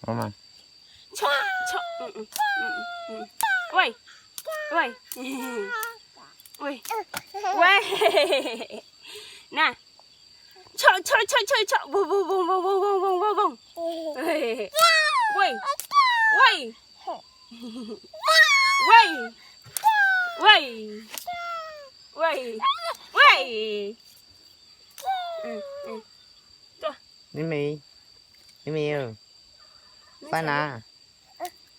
Ua mas. Choj, choj. Ui, ui, ui, ui. Na. Choj, choj, choj, choj, choj. Voog, voog, voog, voog, voog, voog, voog, voog, voog. Ui, ui. Ui, ui, ui, ui. Tuaj. Mib Mib, Mib Mib, xav na,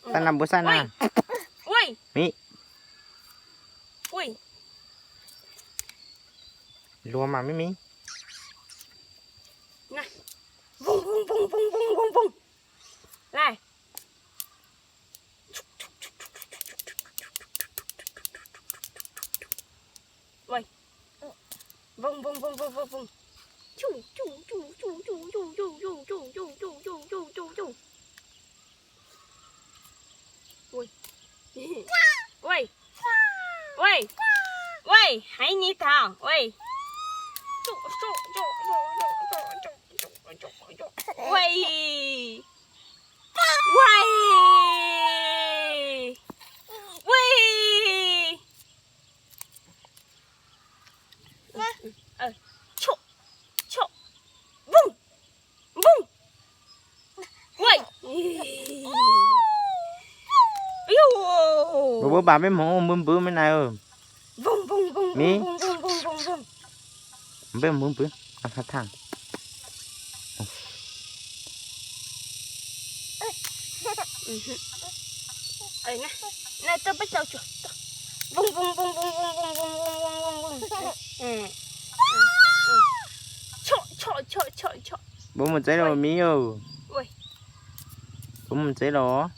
xav na, puas xav na? Ui, Mib, ui, luag mas Mib Mib. Voog, voog, voog, voog, voog, voog, voog. Lais. Ui. Voog, voog, voog, voog, voog, voog. Chu, chu, chu, chu, chu, chu, chu, chu, chu, chu, chu, chu, chu, chu, chu, chu, chu. Ui. Ui. Ui. Ui. Haiv Nyij Thaj, ui. Ui. Ui. Ui. Choj, choj. Voog, voog. Ui. Ua, ua, pas peb moog ua npwv npwv me na. Voog, voog, voog, Mib, voog, voog, voog, voog, voog. Peb ua npwv npwv, thaj thaj. Voog, voog, voog, voog, voog, voog, voog, voog, voog, voog, voog. Choj, choj, choj, choj, choj. Puas mus tsev los Mib? Ui. Puas mus tsev los?